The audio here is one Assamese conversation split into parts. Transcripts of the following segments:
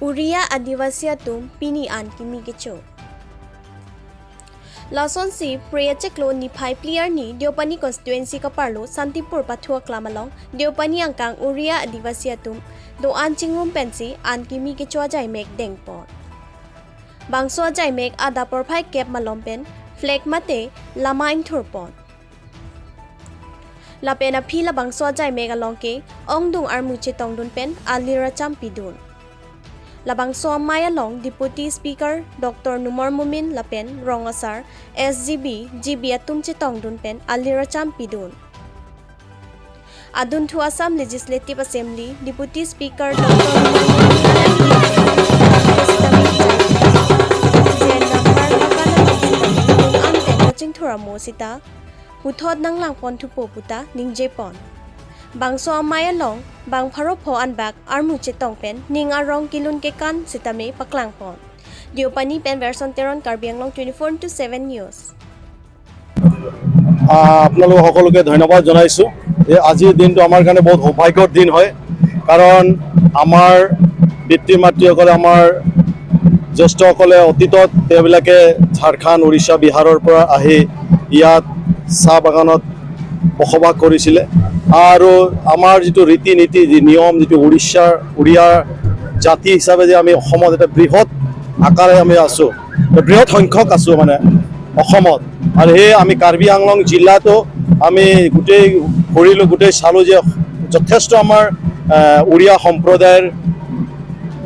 Uriya Adivasi atum pini an kimi kecho. Lawson si Priya Cheklo ni phai player ni Deopani constituency ka parlo Santipur pathua klamalong Deopani angkang Uriya Adivasi atum do an chingrum pensi an kimi kecho jai mek deng por. Bangso jai mek ada por phai cap malom pen flag mate lama ing thur pon. Lapena phi la bangso jai mek along ke ong dung armu che tong dun pen alira champi dun. Labang so Maya Long Deputy Speaker Dr. Numar Mumin Lapen Rongasar SGB GB Atum che tong dun pen alira champi dun. Adun thu Assam Legislative Assembly Deputy Speaker Dr. Sita puthot nang lang pon thu po puta ningje pon bang so maya long bang pharo pho an bak armu che tong pen ning arong kilun ke kan sitame paklang pon Deopani pen version teron Karbi Anglong 24/7 news. আপোনালোক সকলোকে ধন্যবাদ জনাইছোঁ যে আজিৰ দিনটো আমাৰ কাৰণে বহুত সৌভাগ্যৰ দিন হয়, কাৰণ আমাৰ পিতৃ মাতৃসকলে, আমাৰ জ্যেষ্ঠসকলে অতীতত তেওঁবিলাকে ঝাৰখণ্ড, উৰিষ্যা, বিহাৰৰ পৰা আহি ইয়াত চাহ বাগানত বসবাস কৰিছিলে আৰু আমাৰ যিটো ৰীতি নীতি, যি নিয়ম, যিটো উৰিষ্যাৰ উৰিয়া জাতি হিচাপে যে আমি অসমত এটা বৃহৎ আকাৰে আমি আছোঁ, বৃহৎ সংখ্যক আছোঁ মানে অসমত। আৰু সেয়ে আমি কাৰ্বি আংলং জিলাতো আমি গোটেই ঘূৰিলোঁ, গোটেই চালোঁ যে যথেষ্ট আমাৰ উৰিয়া সম্প্ৰদায়ৰ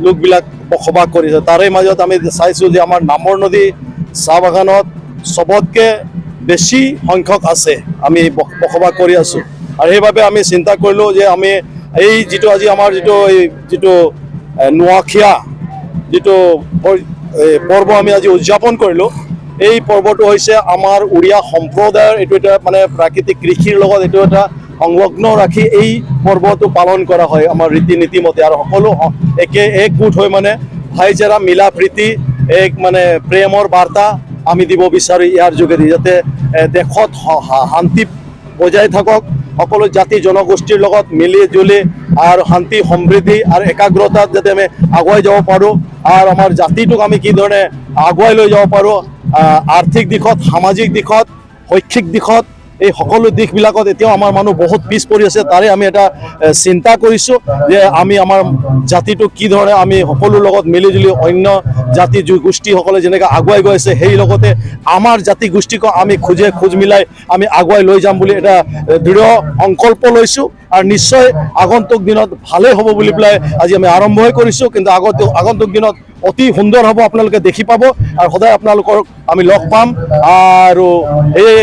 লোকবিলাক বসবাস কৰিছে। তাৰে মাজত আমি চাইছোঁ যে আমাৰ নামৰ নদী চাহ বাগানত চবতকৈ বেছি সংখ্যক আছে, আমি বসবাস কৰি আছোঁ। আৰু সেইবাবে আমি চিন্তা কৰিলোঁ যে আমি এই যিটো আজি আমাৰ যিটো এই যিটো নোৱাখীয়া যিটো পৰ্ব আমি আজি উদযাপন কৰিলোঁ, এই পৰ্বটো হৈছে আমাৰ উৰিয়া সম্প্ৰদায়ৰ এইটো এটা মানে প্ৰাকৃতিক কৃষিৰ লগত এইটো এটা সংলগ্ন ৰাখি এই পৰ্বটো পালন কৰা হয় আমাৰ ৰীতি নীতি মতে। আৰু সকলো একে একগোট হৈ মানে ভাইচাৰা, মিলা প্ৰীতি, এক মানে প্ৰেমৰ বাৰ্তা আমি দিব বিচাৰোঁ ইয়াৰ যোগেদি, যাতে দেশত শান্তি বজাই থাকক, সকলো জাতি জনগোষ্ঠীৰ লগত মিলি জুলি আৰু শান্তি, সমৃদ্ধি আৰু একাগ্ৰতাত যাতে আমি আগুৱাই যাব পাৰোঁ আৰু আমাৰ জাতিটোক আমি কি ধৰণে আগুৱাই লৈ যাব পাৰোঁ, আৰ্থিক দিশত, সামাজিক দিশত, শৈক্ষিক দিশত, এই সকলো দিশবিলাকত এতিয়াও আমাৰ মানুহ বহুত পিছ পৰি আছে। তাৰে আমি এটা চিন্তা কৰিছোঁ যে আমি আমাৰ জাতিটোক কি ধৰণে আমি সকলোৰ লগত মিলি জুলি অন্য জাতি গোষ্ঠীসকলে যেনেকৈ আগুৱাই গৈ আছে, সেই লগতে আমাৰ জাতি গোষ্ঠীকো আমি খোজে খোজ মিলাই আমি আগুৱাই লৈ যাম বুলি এটা দৃঢ় সংকল্প লৈছোঁ। আৰু নিশ্চয় আগন্তুক দিনত ভালেই হ'ব বুলি পেলাই আজি আমি আৰম্ভই কৰিছোঁ, কিন্তু আগন্তুক দিনত অতি সুন্দৰ হ'ব, আপোনালোকে দেখি পাব আৰু সদায় আপোনালোকক আমি লগ পাম। আৰু এই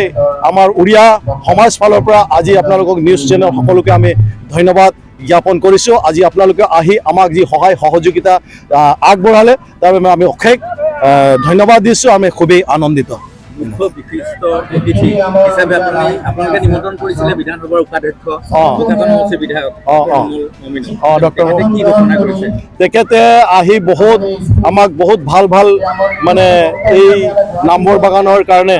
আমাৰ উৰিয়া সমাজ ফালৰ পৰা আজি আপোনালোকক নিউজ চেনেল সকলোকে আমি ধন্যবাদ জ্ঞাপন কৰিছোঁ। আজি আপোনালোকে আহি আমাক যি সহায় সহযোগিতা আগবঢ়ালে, তাৰ বাবে আমি অশেষ ধন্যবাদ দিছোঁ। আমি খুবেই আনন্দিত। মুখ্য বিশিষ্ট অতিথি হিচাপে আপোনালোকে নিমন্ত্ৰণ কৰিছিলে বিধানসভাৰ উপাধ্যক্ষ, বোকাজান সমষ্টিৰ বিধায়ক মমিনুল। ডক্টৰ তেখেতে কি ঘোষণা কৰিছে? তেখেতে আহি বহুত আমাক বহুত ভাল ভাল মানে এই নামবৰ বাগানৰ কাৰণে,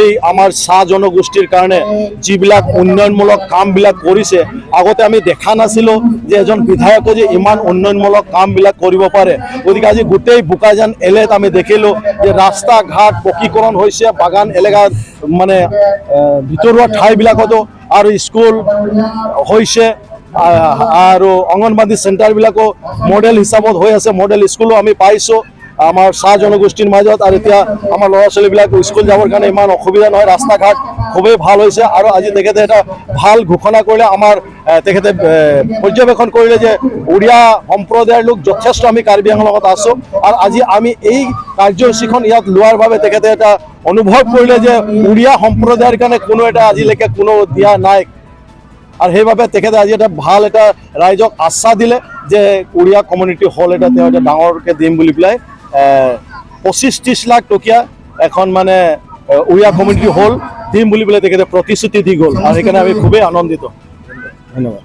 এই আমাৰ চাহ জনগোষ্ঠীৰ কাৰণে যিবিলাক উন্নয়নমূলক কামবিলাক কৰিছে, আগতে আমি দেখা নাছিলোঁ যে এজন বিধায়কে যে ইমান উন্নয়নমূলক কামবিলাক কৰিব পাৰে। গতিকে আজি গোটেই বোকাজান এলেত আমি দেখিলোঁ যে ৰাস্তা ঘাট পকীকৰণ হৈছে, বাগান এলেকাত মানে ভিতৰুৱা ঠাইবিলাকতো আৰু স্কুল হৈছে, আৰু অংগনবাদী চেণ্টাৰবিলাকো মডেল হিচাপত হৈ আছে, মডেল স্কুলো আমি পাইছোঁ আমাৰ চাহ জনগোষ্ঠীৰ মাজত। আৰু এতিয়া আমাৰ ল'ৰা ছোৱালীবিলাক স্কুল যাবৰ কাৰণে ইমান অসুবিধা নহয়, ৰাস্তা ঘাট খুবেই ভাল হৈছে। আৰু আজি তেখেতে এটা ভাল ঘোষণা কৰিলে, আমাৰ তেখেতে পৰ্যবেক্ষণ কৰিলে যে উৰিয়া সম্প্ৰদায়ৰ লোক যথেষ্ট আমি কাৰ্বি আংলঙত আছোঁ। আৰু আজি আমি এই কাৰ্যসূচীখন ইয়াত লোৱাৰ বাবে তেখেতে এটা অনুভৱ কৰিলে যে উৰিয়া সম্প্ৰদায়ৰ কাৰণে কোনো এটা আজিলৈকে কোনো দিয়া নাই। আৰু সেইবাবে তেখেতে আজি এটা ভাল এটা ৰাইজক আশ্বাস দিলে যে উৰিয়া কমিউনিটি হল এটা তেওঁ এটা ডাঙৰকৈ দিম বুলি পেলাই 25-30 লাখ টকীয়া এখন মানে উৰিয়া কমিউনিটি হল দিম বুলি পেলাই তেখেতে প্ৰতিশ্ৰুতি দি গ'ল। আৰু সেইকাৰণে আমি খুবেই আনন্দিত। ধন্যবাদ।